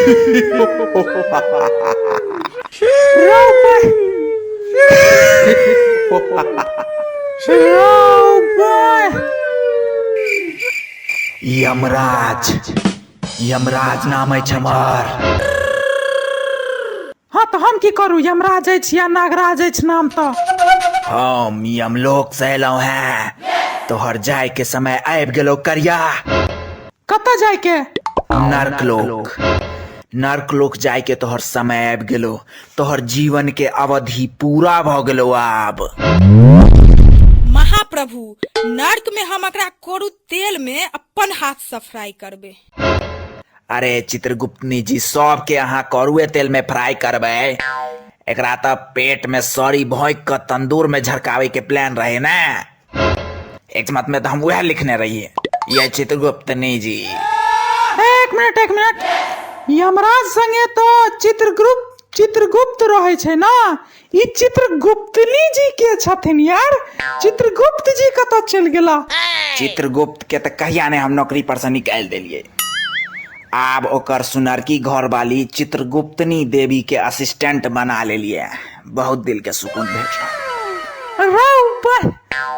रौ बहि। रौ बहि। यमराज, यमराज नाम अछि हमर। हँ तऽ हम की करू, यमराज अछि या नागराज अछि नाम तऽ। हम यमलोक से एलहुँ हैं, तोहर जाय के समय आबि गेलो करिया। कतऽ जाय के? नर्कलोक, नर्कलोक जाय के तोहर समय आबि गेलो, तोहर जीवन के अवधि पूरा भऽ गेलो आब। महाप्रभु, नर्क में हम एकरा कोरू तेल में अपन हाथ से फ्राई करबे। अरे चित्रगुप्तनी जी, सबके अहाँ करुए तेल में फ्राई करबै, एकरा तऽ पेट में सड़ी भोंक कऽ तंदूर में झरकावे के प्लान रहे ने। एक मत में तो हम वह लिखने रहिए ये चित्रगुप्तनी जी। एक मिनट, एक मिनट, यमराज संगे तो चित्रगुप्त रहे छै ना, ई चित्रगुप्तनी जी के छथिन यार? चित्रगुप्त जी कतऽ चलि गेला? चित्रगुप्त के तऽ कहिया ने हम नौकरी पर से निकालि देलियै। आब ओकर सुनरकी घरवाली चित्रगुप्तनी देवी के असिस्टेंट बना लेलियै, बहुत दिल के सुकून भेट। रौ बह,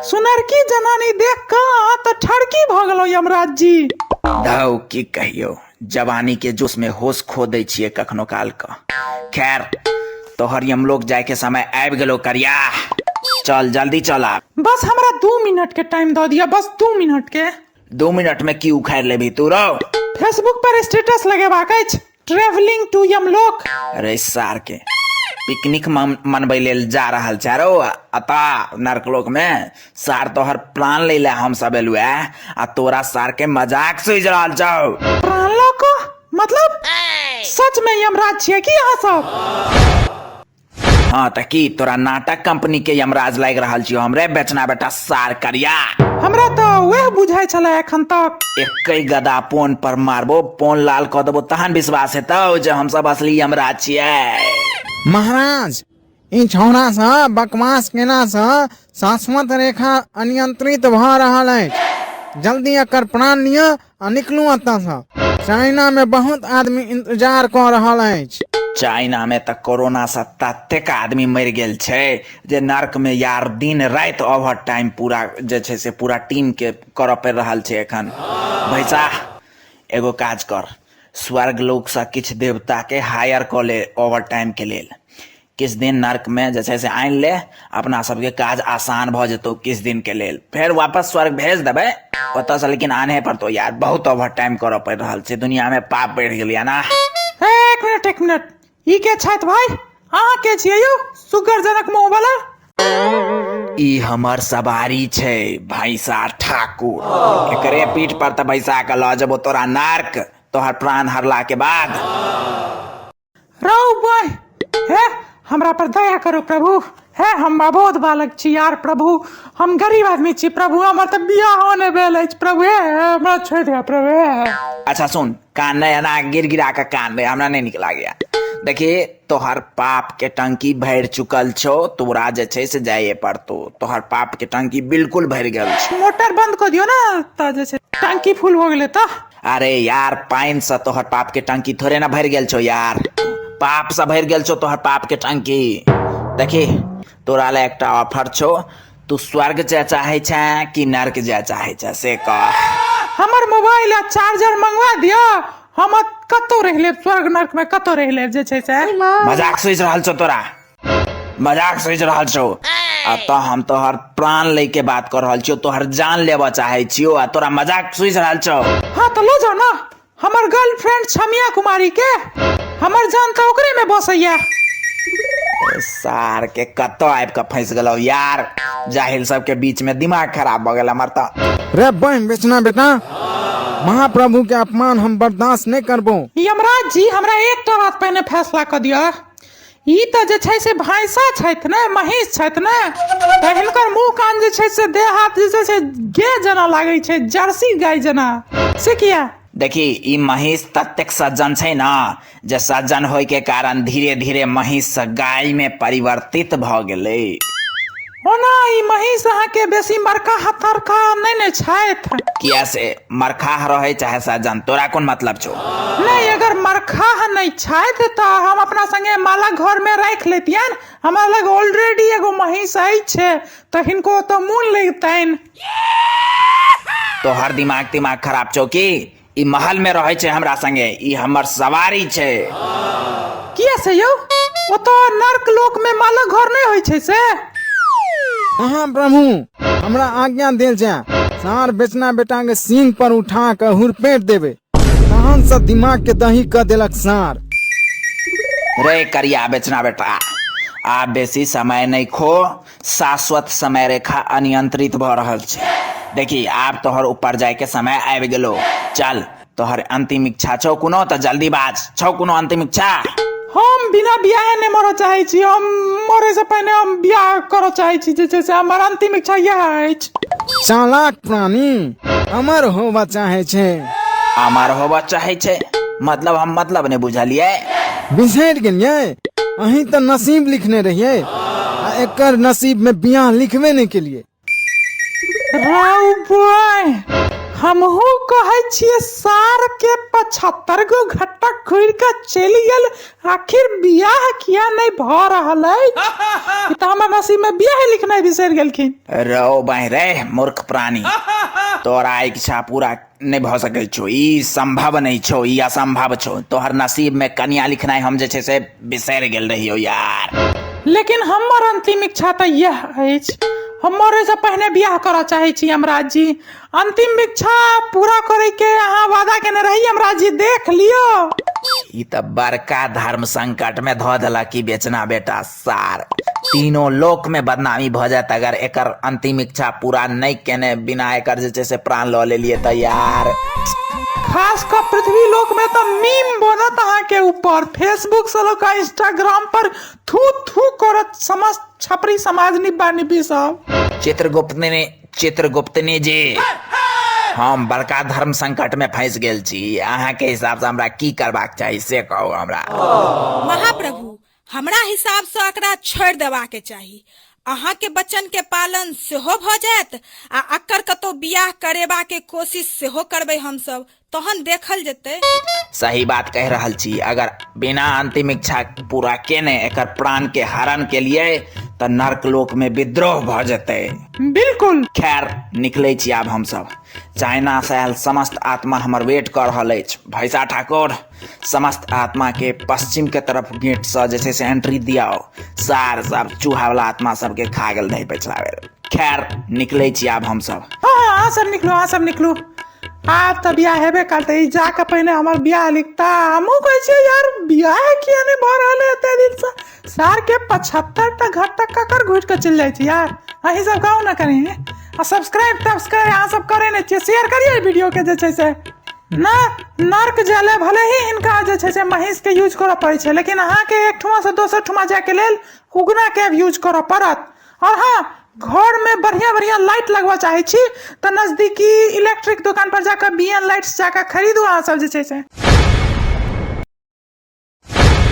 सुनरकी जनानी देख कऽ तऽ ठरकी भऽ गेलौ यमराज जी। धौ की कहियौ, जवानी के जोश में होश खो दै छियै कखनो काल क। खैर, तोहर यमलोक जाय के समय आबि गेलो करिया, चल जल्दी चल आब। बस हमरा 2 मिनट के टाइम दऽ दिअ, बस 2 मिनट के। 2 मिनट में की उखाड़ि लेबही तू रौ? फेसबुक पर स्टेटस लगेबाक अछि, ट्रेवलिंग टू यमलोक। अरे सार के पिकनिक मनबै लेल जा रहल छै रौ अतः नरकलोक में। सार तोहर प्राण लै ले हम सब एलु है आ तोरा सार के मजाक सूझि रहल छौ। प्राण लऽ कऽ मतलब? सच में यमराज छियै की अहाँ सब? हाँ तऽ की तोरा नाटक कंपनी के यमराज लागि रहल छियौ हमरे बेचना बेटा सार करिया? हमरा तऽ वएह बुझाइ छलै एखन तक। एकै गदा पोन पर मारबो, पोन लाल कऽ देबो, तहन विश्वास हेतौ जे हम सब असली यमराज छियै। महाराज, ई छौड़ा सँ बकवास केला सँ शाश्वत रेखा अनियंत्रित भऽ रहल अछि। जल्दी एकर प्राण लिअ आ निकलू एतऽ सँ। चाइना मे बहुत आदमी इंतजार कऽ रहल अछि। चाइना मे तऽ कोरोना सँ ततेक आदमी मरि गेल छै जे नर्क मे यार दिन राति ओवर टाइम पूरा जे छै से पूरा टीम के करऽ पड़ि रहल छै एखन। भैसा, एगो काज कर, स्वर्ग लोक सँ किछु देवता के हायर कऽ ले ओवर टाइम के लेल। किछु दिन नर्क मे जे छै से आनि ले, अपना सबके काज आसान भऽ जेतौ किछु दिन के लेल, फेर वापस स्वर्ग भेज देबै ओतऽ सँ, लेकिन आनहे पड़तौ यार, बहुत ओवर टाइम करऽ पड़ि रहल छै, दुनिया मे पाप बढ़ि गेलैया ना। एक मिनट, एक मिनट, ई के छथि भाई? अहाँ के छियै यौ सुगर जनक मुँह वाला? ई हमर सवारी छै भैंसा ठाकुर, एकरे पीठ पर तऽ बैसा कऽ लऽ जेबो तोरा नर्क, तोहर प्राण हरला के बाद। रौ बह, हे हमरा पर दया करू प्रभु, हे हम अबोध बालक छी यार प्रभु, हम गरीब आदमी छी प्रभु, हमर तऽ बियाहो नहि भेल अछि प्रभु, हे हमरा छोड़ि दिअ प्रभु, हे। अच्छा सुन, कान नहि एना गिर गिरा कऽ कान रे, हमरा नहि नीक लागैया। देखी तोहर पाप के टंकी भरि चुकल छौ, तोरा जे छै से जाइए पड़तौ, तोहर पाप के टंकी बिल्कुल भरि गेल छौ। मोटर बंद कऽ दियौ ने तऽ जे छै टंकी फुल भऽ गेलै तऽ। अरे यार, पानि से तोहर पाप के टंकी थोड़े ना भरि गेल छौ यार, पाप से भरि गेल छौ तोहर पाप के टंकी। देखी तोरा ले एकटा ऑफर छौ, तू स्वर्ग जाय चाहे छे कि नर्क जाय चाहे छे से कह। हमर मोबाइल आ चार्जर मंगवा दिअ, हम कतौ रहि लेब, स्वर्ग नर्क में कतौ रहि लेब जे छै से। मजाक सोचि रहल छौ तोरा, मजाक सोचि रहल छौ? आ तऽ हम तोहर प्राण लै के बात कर रहल छियौ, तोहर जान लेबऽ चाहे छियौ आ तोरा मजाक सोचि रहल छौ? हाँ तऽ लऽ जाओ ना हमर गर्लफ्रेंड छमिया कुमारी के, हमर जान तऽ ओकरे में बसैया। सार के कतऽ आबि कऽ फंसि गेलौ यार, जाहिल सबके बीच में दिमाग खराब भऽ गेल हमर तऽ। रे बहिन बेचना बेटा, महाप्रभु के अपमान हम बर्दाश्त नहि करबो। यमराज जी, हमरा एकटा बात पहिने फैसला कऽ दिअ, ई तऽ जे छै से भैंसा छथि ने, महींस छथि ने, तऽ हिनकर मुँह कान जे छै से देह हाथ जे छै से गे जेना लागै छै, जर्सी गाय जेना, से किया? देखी ई महींस ततेक सज्जन छै ने जे सज्जन होय के कारण धीरे धीरे महींस से गाय में परिवर्तित भऽ गेलै। ओना ई महींस अहाँके बेसी मरका हथरका नहि ने छथि। किया से मरखाह रहे चाहे सज्जन, तोरा कोन मतलब छौ? नहि, अगर मरका मरखाह नहि छथि तऽ हम अपना संगे मालक घरमे राखि लेतियनि। हमरा लग ऑलरेडी एगो महींस अछि तऽ हिनको ओतऽ मोन लगितनि। तोहर दिमाग तिमाग खराब छौ की? ई महल में रहै छै हमरा संगे, ई हमर सवारी छै। किया से यौ? ओतऽ नर्क लोक में मालक घर नहि होइ छै से? महाप्रभु, हमरा आज्ञा देल जाय, सार बेचना बेटा के सींग पर उठा के हुरपेट देबै, तहन से दिमाग के दही कऽ देलक सार। रे करिया बेचना बेटा, आब बेसी समय नहि खो, शाश्वत समय रेखा अनियंत्रित भऽ रहल छै। देखी, आब तोहर ऊपर जाय के समय आबि गेलो। चल, तोहर अंतिम इच्छा छौ कोनो तऽ जल्दी बाज, छौ कोनो अंतिम इच्छा? हम बिना बियाहे नहि मरऽ चाहै छी। हम मरै से पहिने हम बियाह करऽ चाहै छी, जे छै से हमर अंतिम इच्छा इएह अछि। चालाक प्राणी अमर होबऽ चाहै छै। अमर होबऽ चाहै छै मतलब? हम मतलब नहि बुझलियै। बिसरि गेलियै? अहीं तऽ नसीब लिखने रहियै आ एकर नसीब में बियाह लिखबे नहि केलियै। रौ बॉय, हमहू कहै छियै सार के 75 गो घटक घुरि कऽ चलि गेल, आखिर बियाह किया नहि भऽ रहल अछि? ई तऽ हमर नसीब में बियाह लिखनाइ बिसरि गेलखिन। रौ बाहि रे मूर्ख प्राणी, तोरा इच्छा पूरा नहि भऽ सकै छौ, ई संभव नहि छौ, ई असंभव छौ। तोहर नसीब में कनिया लिखनाइ हम जे छै से बिसरि गेल रहियौ यार। लेकिन हमर अंतिम इच्छा तऽ इएह अछि, हम मरैसँ पहिने बियाह करऽ चाहै छी। यमराज जी, अंतिम इच्छा पूरा करैके अहाँ वादा केने रही यमराज जी, देख लियौ। ई तऽ बड़का धर्म संकट में धऽ देलक ई बेचना बेटा सार। तीनों लोक में बदनामी भऽ जायत अगर एकर अंतिम इच्छा पूरा नहि केने बिना एकर जे छै से प्राण लऽ लेलियै तऽ यार। खास कऽ पृथ्वी लोक में तऽ मीम बनत अहाँके ऊपर, फेसबुक से लऽ कऽ इंस्टाग्राम पर थू थू करत समस्त छपरी समाज, निब्बा निब्बी सब। चित्रगुप्तनी, चित्रगुप्तनी जी, हम बड़का धर्म संकट में फंसि गेल छी। अहाँके हिसाब से हमरा की करबाक चाही से कहू हमरा। महाप्रभु, हमरा हिसाबसँ एकरा छोड़ि देबाक चाही। अहाँके वचनके पालन सेहो भऽ जायत आ अकर कतौ बियाह करेबाके कोशिश सेहो करबै हमसब, तहन देखल जेतै। सही बात कहि रहल छी। अगर बिना अंतिम इच्छा पूरा केने एकर प्राण के हरण केलियै तऽ नर्क लोक में विद्रोह भऽ जेतै। बिल्कुल। खैर, निकलै छी आब हमसब। चाइना से आयल समस्त आत्मा हमर वेट कऽ रहल अछि। भैसा ठाकुर, समस्त आत्मा के पश्चिम के तरफ गेट से जे छै से एंट्री दियाओ। सार सब चूहा वाला आत्मा सबके खा गेल रहे पिछला बेर। खैर, निकलै छी आब हमसब। हँ हँ, अहाँ सब निकलू, अहाँ सब निकलू। आब तऽ बियाह हेबे करतै, ई जाकऽ पहिने हमर बियाह लिखता। हमहूँ कहै छियै यार, बियाह किया नहि भऽ रहल है एते दिनसँ? सार के 75 टा घटक ककर घुटि कऽ चलि जाइ छै यार? अहीं सब कहू ने कनि। आ सब्सक्राइब तब्सक्राइब अहाँ सब करै नहि छियै, शेयर करियौ एहि वीडियो के। जे छै से न नर्क जाय भले ही हिनका जे छै से महींस के यूज करऽ पड़ै छै, लेकिन अहाँके एक ठुमा से दोसर ठुमा जायके लेल उगना कैब यूज करऽ पड़त। और हाँ, घर में बढ़िया बढ़िया लाइट लगबऽ चाहै छी तऽ नजदीकी इलेक्ट्रिक दोकान पर जाकऽ बी एन लाइट्स जाकऽ खरीदू अहाँ सब जे छै से।